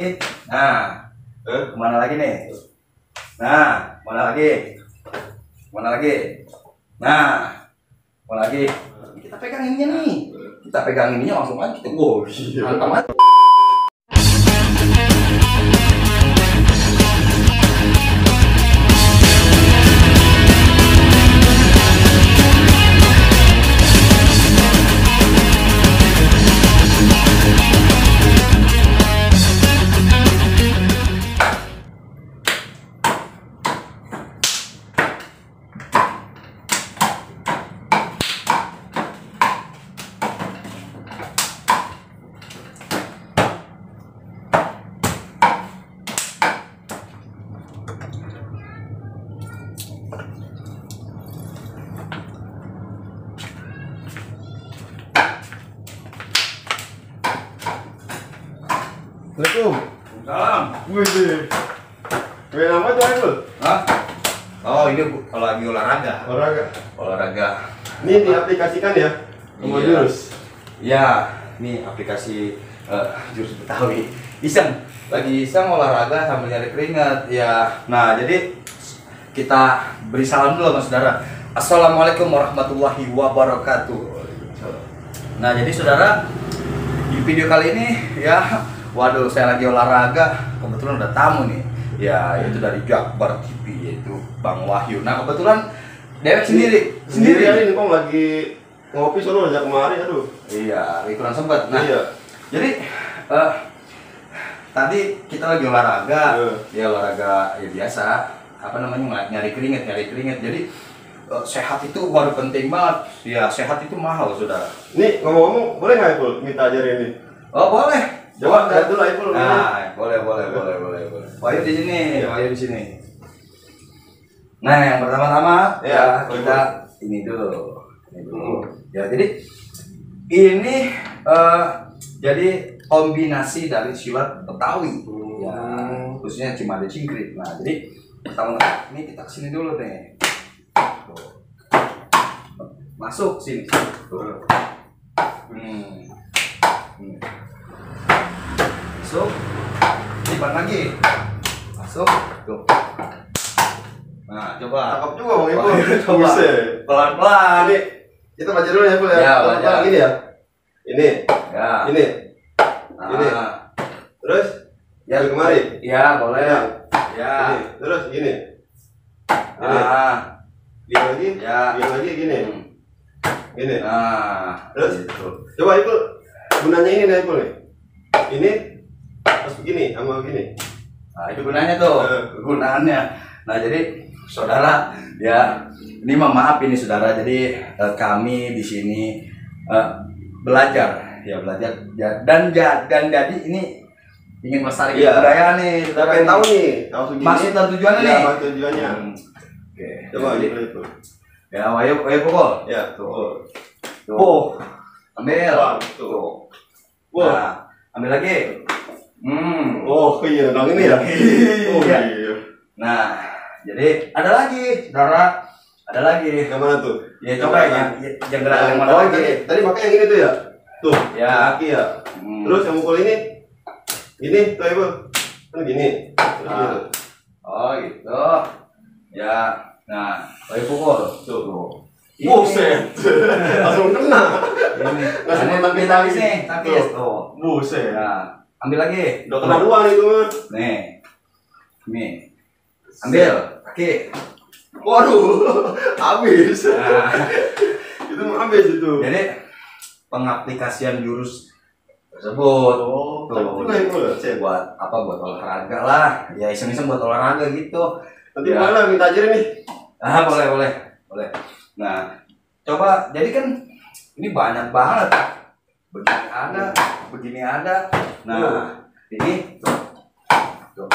Nah, kemana lagi nih? Nah, mana lagi? Mana lagi? Nah, mana lagi? Kita pegang ininya nih. Kita pegang ininya langsung aja kita go. Hantam aja. Assalamualaikum. Salam. Wih, main apa tuh Aibul? Hah? Oh, ini kalau lagi olahraga. Olahraga. Olahraga. Ini diaplikasikan ya sama Iya. jurus. Ya, ini aplikasi jurus Betawi. Iseng, lagi iseng olahraga sambil nyari keringat. Ya, nah jadi kita beri salam dulu sama saudara. Assalamualaikum warahmatullahi wabarakatuh. Nah, jadi saudara, di video kali ini ya, waduh, saya lagi olahraga. Kebetulan ada tamu nih. Ya, itu dari Jakbar TV, yaitu Bang Wahyu. Nah, kebetulan Dewek sendiri ya, ini kok lagi ngopi sono aja kemari, aduh. Iya, lagi kurang sempat. Nah, Iya. jadi tadi kita lagi olahraga, ya olahraga ya biasa, apa namanya, nyari keringet. Jadi sehat itu baru penting banget. Ya, sehat itu mahal, saudara. Ini ngomong-ngomong, boleh nggak Aibul minta ajarin ini? Oh, boleh. Coba lihat dulu Aibul. Nah, boleh. Wahyu di sini, Wahyu di sini. Nah, yang pertama-tama Ya, kita ini dulu. Ya, jadi ini jadi kombinasi dari silat Betawi. Ya, khususnya Cimande Cingkrik. Nah, jadi pertama ini kita kesini dulu nih. Tuh. Masuk sini. Tuh. Masuk. Simpan lagi. Masuk. Tuh. Nah, coba. Cakep juga Bang Aibul. Coba. Buset. Pelan-pelan. Ini kita baca dulu ya Aibul ya. Ya, Pelan-pelan baca. gini ya. Ini. Ya. Ini. Ini. Nah. Terus Ya, ke kemari. Ya, boleh. Ya. Ya. Ini. Terus gini. Ini. Ah. Gini lagi. Ya. Gini lagi gini. Gini. Nah, Terus? gitu. Coba Aibul, gunanya ini nih Aibul nih. Ini pas begini sama begini. Nah, itu gunanya tuh. Kegunaannya. Nah, jadi saudara, ya, ini maaf ini saudara. Jadi kami di sini belajar ya, dan jadi ini ingin melestarikan Iya. budaya nih, Kita saudara. pengen nih. tahu nih, tahu segini. Maksud dan tujuannya Ya, nih. maksud tujuannya. Oke. Coba Jadi, Aibul. ya, Wahyu pukul. Ya, Tuh. tuh. Tuh. Ambil. Wah, Tuh. Wah. Nah, ambil lagi. Oh iya, nah ini ya. Oh Iya. iya. Nah, jadi ada lagi, saudara. Ada lagi. Yang mana tuh? Ya coba yang gerak yang mana Oh, lagi? tadi pakai yang ini tuh ya. Tuh. Ya. Kaki ya. Terus yang mukul ini. Ini tuh Aibul. Kan gini. Terus Ah. gitu. Oh gitu. Ya. Nah, Wahyu pukul. Tuh. Ini. Buset. Langsung kena. Ini. Langsung Ini tangkis tangkis nih, tangkis tuh. Buset. Nah, ambil lagi. Udah kena dua nih tuh. Nih. Nih. Ambil kaki. Waduh, habis. Nah, Itu mau habis itu. jadi pengaplikasian jurus tersebut. Oh, Tuh, juga itu loh, Cep. buat apa? Buat olahraga lah. Ya iseng-iseng buat olahraga gitu. Nanti Ya. mana minta ajarin nih? Ah, boleh. Nah, coba, jadi kan ini banyak banget. Begini ada. Nah, ini tuh.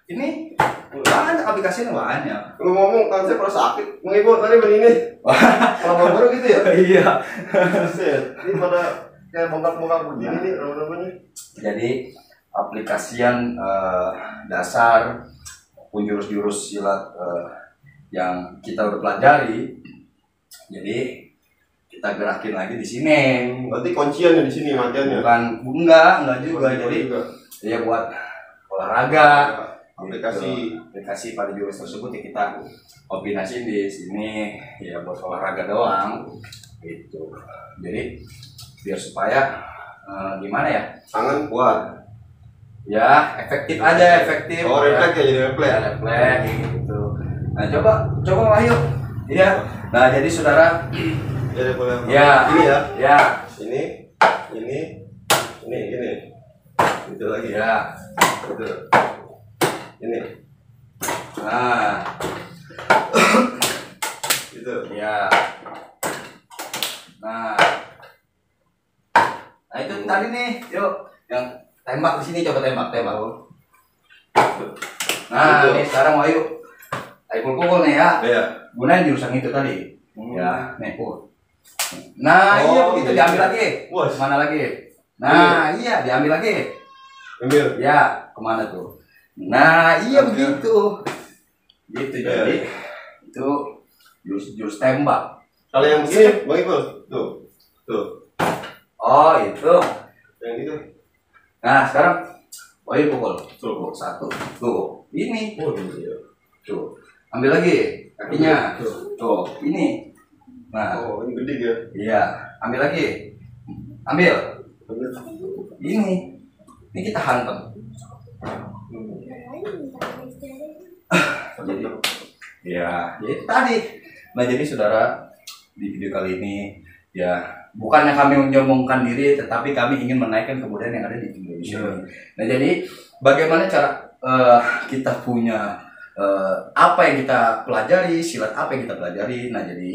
Ini banyak aplikasinya banyak. Ngomong-ngomong, tangan saya pernah sakit. Mengibu tadi begini. Kalau baru gitu ya? Iya. Buset. Ini pada kayak bongkar-bongkar begini nih namanya. Jadi aplikasian dasar maupun jurus-jurus silat yang kita udah pelajari. Jadi kita gerakin lagi di sini. Berarti kunciannya di sini matiannya. Enggak juga. Jadi ya buat olahraga. Aplikasi pada jurus tersebut ya kita kombinasi di sini ya buat olahraga doang gitu. Jadi biar supaya gimana ya, tangan kuat ya, efektif aja, efektif. Oh, refleks ya, jadi refleks. Ya, refleks gitu. Nah, coba Wahyu. Iya. Nah, jadi saudara, ya boleh. Ya. Ini ya. Ya. Ini. Itu lagi. Ya. Itu. Ini. Nah. Itu. Ya. Nah itu tadi nih, yuk yang tembak di sini, coba tembak. Nah, ini sekarang Wahyu, pukul nih ya. Iya. Gunain jurusan itu tadi. Ya, nih pukul. Nah, iya begitu, diambil lagi. Kemana lagi? Nah, iya diambil lagi. Ambil. Ya, kemana tuh? Nah, iya begitu. Gitu jadi itu jurus tembak. Kalau yang begini, Bang Ipul, tuh. Oh, itu. Yang itu. Nah, sekarang Wahyu pukul. Tuh, 1. Tuh, ini. Oh, iya. Tuh. Ambil lagi kakinya. Tuh, ini. Nah. Oh, ini gede ya. Iya, ambil lagi. Ambil. Ini. Ini kita hantam. Jadi, ya, itu tadi. Nah, jadi saudara, di video kali ini ya bukannya kami menyombongkan diri, tetapi kami ingin menaikkan kebudayaan yang ada di Indonesia. Nah, jadi bagaimana cara kita punya apa yang kita pelajari, silat apa yang kita pelajari. Nah, jadi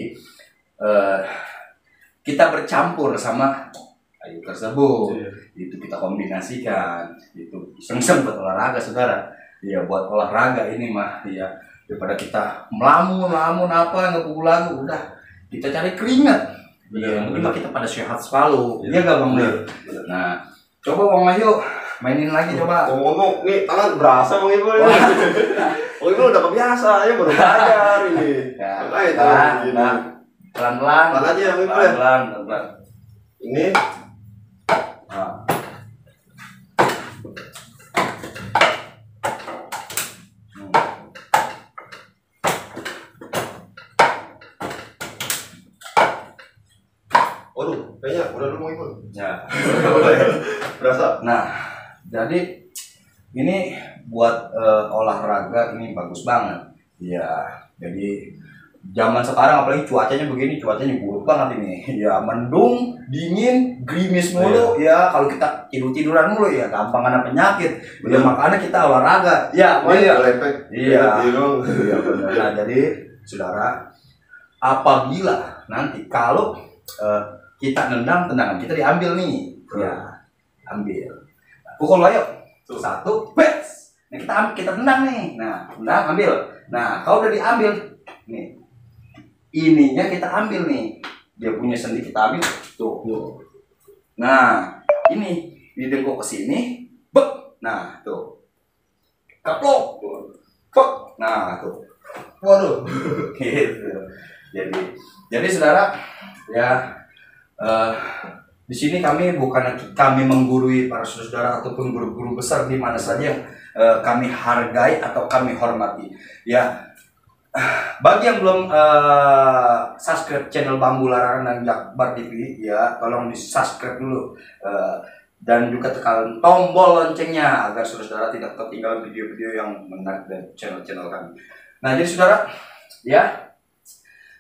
kita bercampur sama kayu tersebut, itu kita kombinasikan, itu iseng-iseng buat olahraga saudara. Ya buat olahraga ini mah ya, daripada kita melamun apa ngepukul lagu, udah kita cari keringat. Iya, mungkin kita pada sehat selalu. Iya gak Bang Wahyu? Nah, coba Bang Wahyu mainin lagi coba. Ngomong nih tangan berasa Bang Ipul. Bang Ipul udah kebiasa ya, baru belajar ini. Ya, pelan-pelan aja Bang Ipul ya. Pelan-pelan. Ini. Nah. Waduh, kayaknya udah dulu Bang Ipul. Ya. Berasa. Nah, jadi ini buat olahraga ini bagus banget. Ya, jadi zaman sekarang apalagi cuacanya begini, cuacanya buruk banget ini. Ya, mendung, dingin, gerimis mulu. Ya, kalau kita tiduran mulu ya gampang ada penyakit. Ya, makanya kita olahraga. Ya, iya. Iya. Iya, benar. Nah, jadi saudara, apabila nanti kalau kita nendang tendangan kita diambil nih, ya ambil. Pukul ayo. 1, bets. Nah, kita tendang nih. Nah, tendang ambil. Nah, kalau udah diambil nih, ininya kita ambil nih. Dia punya sendi kita ambil. Tuh. Nah, ini didengkok ke sini. Bek. Nah, tuh. Kaplok. Bek. Nah, tuh. Waduh. Gitu. Jadi saudara, ya di sini kami bukan kami menggurui para saudara ataupun guru-guru besar di mana saja yang kami hargai atau kami hormati. Ya, bagi yang belum subscribe channel Bambu Larangan dan Jakbar TV, ya tolong di subscribe dulu dan juga tekan tombol loncengnya agar saudara tidak ketinggalan video-video yang menarik dari channel-channel kami. Nah, jadi saudara, ya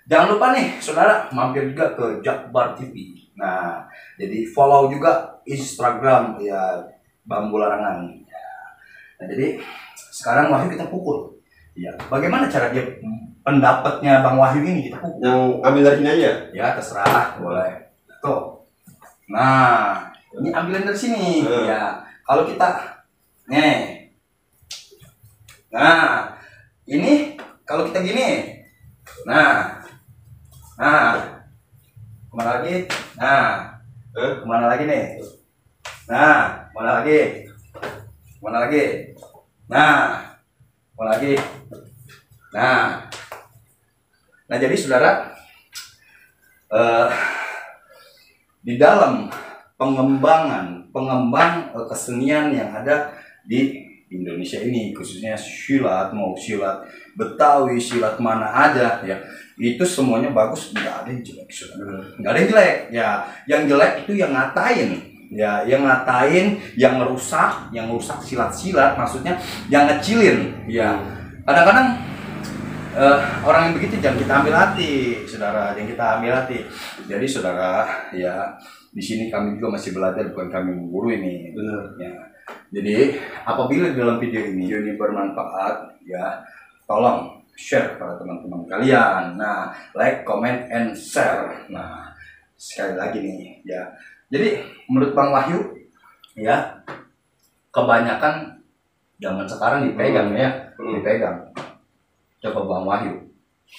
jangan lupa nih saudara mampir juga ke Jakbar TV. Nah, jadi follow juga Instagram ya Bambu Larangan. Ya. Nah, jadi sekarang Wahyu kita pukul. Ya, bagaimana cara dia pendapatnya Bang Wahyu ini kita pukul? Yang ambil dari sini aja? Ya terserah, boleh. Tuh. Nah, ini ambilin dari sini. Ya, kalau kita nih. Nah, ini kalau kita gini. Nah, kemana lagi? Nah, kemana lagi nih? Nah, kemana lagi? Kemana lagi? Nah, kemana lagi? Nah, jadi saudara, di dalam pengembang kesenian yang ada di Indonesia ini, khususnya silat, mau silat Betawi, silat mana aja ya, itu semuanya bagus, nggak ada yang jelek, nggak ada yang jelek ya. Yang jelek itu yang ngatain ya, yang ngatain, yang ngerusak silat-silat, maksudnya yang ngecilin ya. Kadang-kadang orang yang begitu jangan kita ambil hati, saudara, jangan kita ambil hati. Jadi saudara ya, di sini kami juga masih belajar, bukan kami menggurui ini. Benar. Ya. Jadi apabila di dalam video ini bermanfaat ya, tolong share kepada teman-teman kalian. Nah, like, comment, and share. Nah, sekali lagi nih ya. Jadi menurut Bang Wahyu ya, kebanyakan zaman sekarang dipegang ya, dipegang. Coba Bang Wahyu,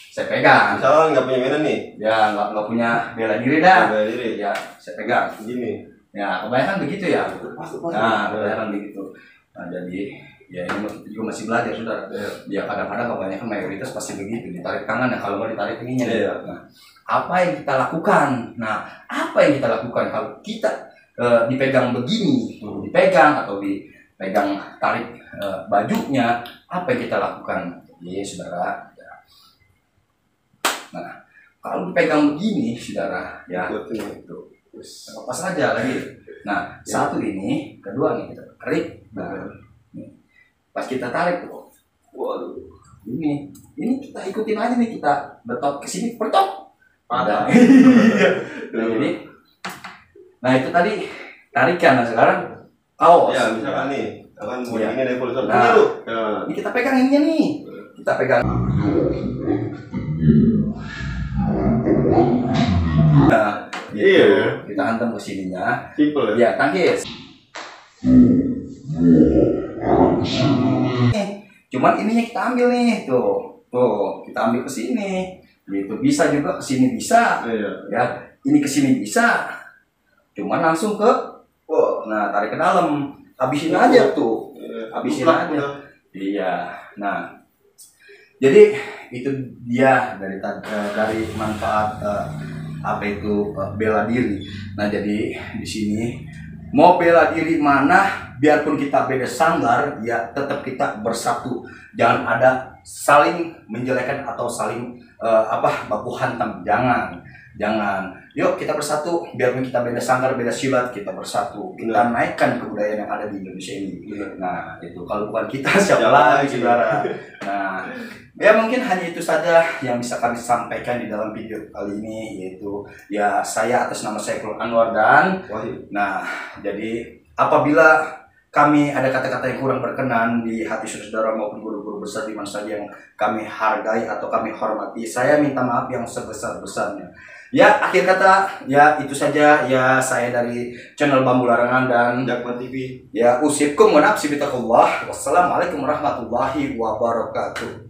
saya pegang. Misalnya nggak punya mainan nih, Ya nggak punya bela diri dah. bela diri. Ya saya pegang. Gini. Ya kebanyakan begitu ya. Nah kebanyakan begitu. Nah jadi ya ini juga masih belajar saudara. Ya kadang-kadang kebanyakan mayoritas pasti begitu, ditarik tangan ya, kalau nggak ditarik ininya. Iya. Nah apa yang kita lakukan? Nah apa yang kita lakukan kalau kita dipegang begini, dipegang atau dipegang tarik bajunya, apa yang kita lakukan? Iya saudara ya. Nah kalau dipegang begini saudara ya, itu lepas aja lagi. Nah satu ini, kedua nih kita tarik. Nah nih. Pas kita tarik tuh, waduh, ini kita ikutin aja nih, kita betok ke sini, betok. Ada. Jadi, nah itu tadi tarikan. Nah sekarang kaos. Ya misalkan nih, akan buat Iya. ini dari polisi. Nah, Ya. ini kita pegang ininya nih. Kita pegang. Nah, gitu. Iya. Kita hantam ke sininya. Simple ya. Ya, tangkis. Cuman ininya kita ambil nih, tuh kita ambil ke sini. Gitu, bisa juga ke sini bisa. Iya. Ya, ini ke sini bisa. Cuman langsung ke, nah tarik ke dalam. Habisin aja tuh. Habisin aja. Iya. Nah, jadi itu dia dari manfaat apa itu bela diri. Nah jadi di sini mau bela diri mana, biarpun kita beda sanggar ya, tetap kita bersatu. Jangan ada saling menjelekan atau saling baku hantam. Jangan. Yuk kita bersatu, biarpun kita beda sanggar, beda silat, kita bersatu. Kita naikkan kebudayaan yang ada di Indonesia ini. Nah itu kalau bukan kita siapa lagi saudara. Nah ya mungkin hanya itu saja yang bisa kami sampaikan di dalam video kali ini, yaitu ya saya atas nama Syaiful Anwar dan Wahyu. Nah jadi apabila kami ada kata-kata yang kurang berkenan di hati saudara maupun guru-guru besar di mana saja yang kami hargai atau kami hormati, saya minta maaf yang sebesar-besarnya. Ya akhir kata ya itu saja ya, saya dari channel Bambu Larangan dan Jakman TV. ya usipkum wa nafsi bitaqullah. Wassalamualaikum warahmatullahi wabarakatuh.